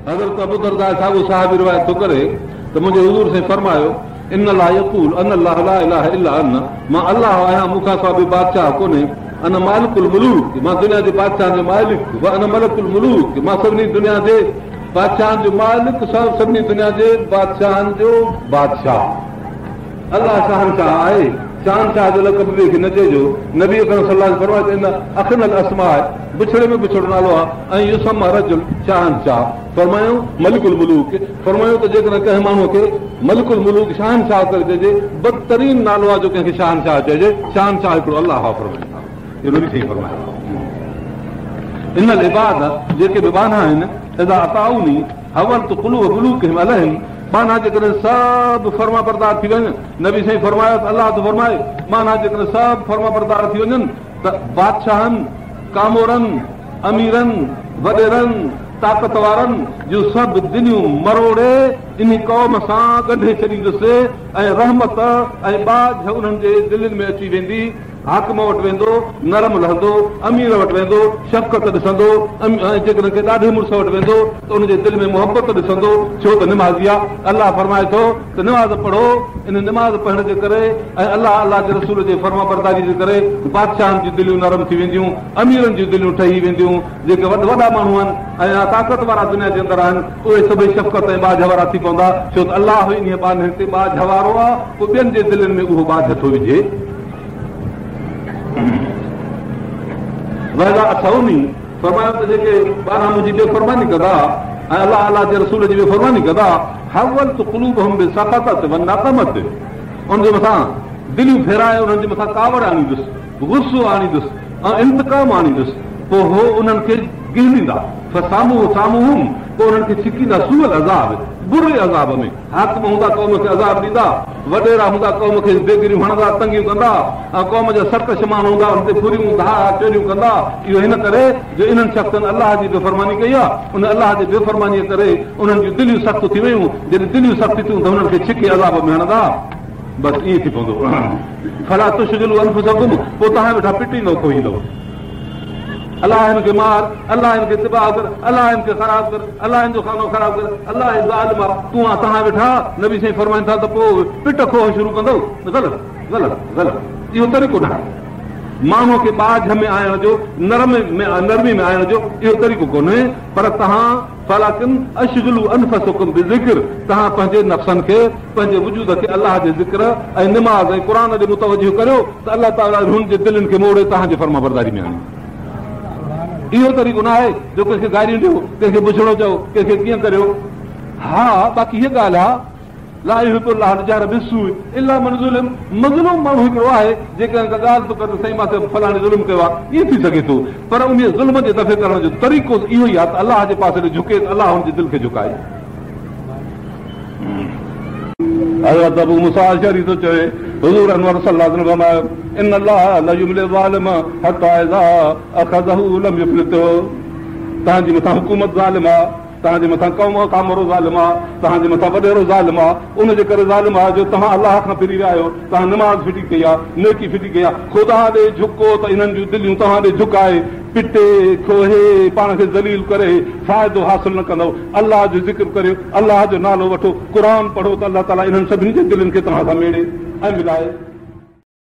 حضرت ابو درداء ساڳيو صحابي روايت ٿو ڪري ته منهنجي حضور سائين فرمايو، ان الله يقول انا الله لا اله الا انا، مان الله آهيان مون کان سواء ٻيو بادشاهه ڪونهي، انا مالڪ الملوڪ، مان دنيا جي بادشاهن جو مالڪ، وانا ملڪ الملوڪ، مان سڀني دنيا جي بادشاهن جو مالڪ، سڀني دنيا جي بادشاهن جو بادشاهه. الله شهنشاهه آهي، شهنشاهه جو لقب ٻئي کي نه چئجو. نبي اڪرم صلي الله عليه وسلم فرمايو ته ان اخن الاسماء، بڇڙي ۾ بڇڙو نالو آهي، ان يسمي رجل شهنشاهه، فرمايو ملڪ الملوڪ، فرمايو ته جيڪڏهن ڪنهن ماڻهوء کي ملڪ الملوڪ، شهنشاهه ڪري چئجي، بدترين نالو آهي جو ڪنهن کي شهنشاهه چئجي، شهنشاهه هڪڙو الله آهي فرمائن ٿا. اهو نبي سائين فرمايو. ان العباد، جيڪي به ٻانها آهن، اذا اطاعوني، حولت قلوب ملوڪهم عليهم، ٻانها جيڪڏهن سڀ فرمانبردار ٿي وڃن، نبي سائين فرمايو ته الله ٿو فرمائي، ٻانها جيڪڏهن سڀ فرمانبردار ٿي وڃن ته بادشاهن، ڪامورن، اميرن، وڏيرن، طاقت وارن جون سڀ دليون مروڙي انهي قوم سان ڳنڍي ڇڏيندس ۽ رحمت ۽ ٻاجهه انهن جي دلين ۾ اچي ويندي. حاڪم وٽ ويندو، نرم لهندو، امير وٽ ويندو، شفقت ڏسندو ۽ جيڪڏهن ڪنهن ڏاڍي مڙس وٽ ويندو ته ان جي دل ۾ محبت ڏسندو، ڇو ته نمازي آ. الله فرمائي ٿو ته نماز پڙهو، ان نماز پڙهڻ جي ڪري ۽ الله الله جي رسول جي فرمانبرداري جي ڪري بادشاهن جون دليون نرم ٿي وينديون، اميرن جون دليون ٺهي وينديون، جيڪي وڏ وڏا ماڻهو آهن ۽ طاقت وارا دنيا جي اندر آهن، اهي سڀئي شفقت ۽ ٻاجهه وارا ٿي پوندا، ڇو ته الله انهيء ٻانهي تي ٻاجهه وارو آ، پوء ٻين جي دلين ۾ اهو ٻاجهه ٿو وجهي. واذا عصوني فرمايو ته جيڪي ٻانها منهنجي بي فرماني ڪندا ۽ الله الله جي رسول جي بي فرماني ڪندا حولت قلوبهم بالسخطة والنقمة ان جي مٿان دليون ڦيرائي انهن جي مٿان ڪاوڙ آڻيندس غصو آڻيندس ۽ انتقام آڻيندس پوء هو انهن کي گهليندا فساموا ساموهم پوء انهن کي ڇڪيندا سوء العذاب بري عذاب ۾ حاڪم هوندا قوم کي عذاب ڏيندا، وڏيرا هوندا قوم کي بيگريون هڻندا، تنگيون ڪندا ۽ قوم جا سرڪش ماڻهو هوندا انهن تي ڦريون، ڌاڙا، چوريون ڪندا. اهو هن ڪري جو انهن شخصن الله جي بي فرماني ڪئي آهي. ان الله جي بي فرمانيء ڪري انهن جون دليون سخت ٿي ويون. جڏهن دليون سخت ٿيون ته هنن کي ڇڪي عذاب ۾ هڻندا. بس ائين ٿي پوندو. فلا تشغلوا انفسڪم پوء توهان ويٺا پٽيندؤ کوهيندؤ. الله هن کي مار، الله هن کي تباهه ڪر، الله هن کي خراب ڪر، الله هن جو خانو خراب ڪر، الله هي ظالم آ، تون آ توهان ويٺا نبي سائين فرمائن ٿا ته پوء پٽ کوهه شروع ڪندؤ، غلط غلط غلط اهو طريقو ناهي ماڻهوء کي ٻاجهه ۾ آڻڻ جو نرم ۾ نرمي ۾ آڻڻ جو اهو طريقو ڪونهي پر توهان فلاڪن اشغلوا انفسڪم بالذڪر توهان پنهنجي نفسن کي پنهنجي وجود کي الله جي ذڪر ۽ نماز ۽ قرآن ڏي متوجه ڪريو ته الله تعاليٰ هن جي دلين کي موڙي توهان جي فرمانبرداري ۾ آڻي. اهو طريقو نه آهي جو ڪنهن کي گاريون ڏيو، ڪنهن کي بڇڙو چئو، ڪنهن کي ڪيئن ڪريو. ها باقي هيء ڳالهه آهي لا يحب الله الجهر بالسوء الا من ظلم مظلوم ماڻهو هڪڙو آهي جيڪڏهن ڪا ڳالهه ٿو ڪري ته سائين مان تي فلاڻي ظلم ڪيو آهي ائين ٿي سگهي ٿو پر انهيء ظلم جي دفع ڪرڻ جو طريقو اهو ئي آهي ته الله جي پاسي ڏي جهڪي ته الله هن جي دل کي جهڪائي. حضرت ابو موسيٰ اشعري ٿو چوي، حضور انور صلي الله عليه وسلم فرمايو، ان الله ليملي الظالم حتي اذا اخذه لم يفلته توهان جي مٿان حڪومت ظالم آ، توهان جي مٿان قوم ڪامورو ظالم آ، توهان جي مٿان وڏيرو ظالم آ، ان جي ڪري ظالم آ جو توهان الله کان ڦري ويا آهيو، توهان نماز ڦٽي ڪئي آ، نيڪي ڦٽي ڪئي آ، خدا ڏي جهڪو ته انهن جون دليون توهان ڏي جهڪائي. پٽي، کوهي، پاڻ کي ذليل ڪري فائدو حاصل نه ڪندؤ. الله جو ذڪر ڪريو، الله جو نالو وٺو، قرآن پڙهو ته الله تعاليٰ انهن سڀني جي دلين کي توهان سان ميڙي ۽ ملائي.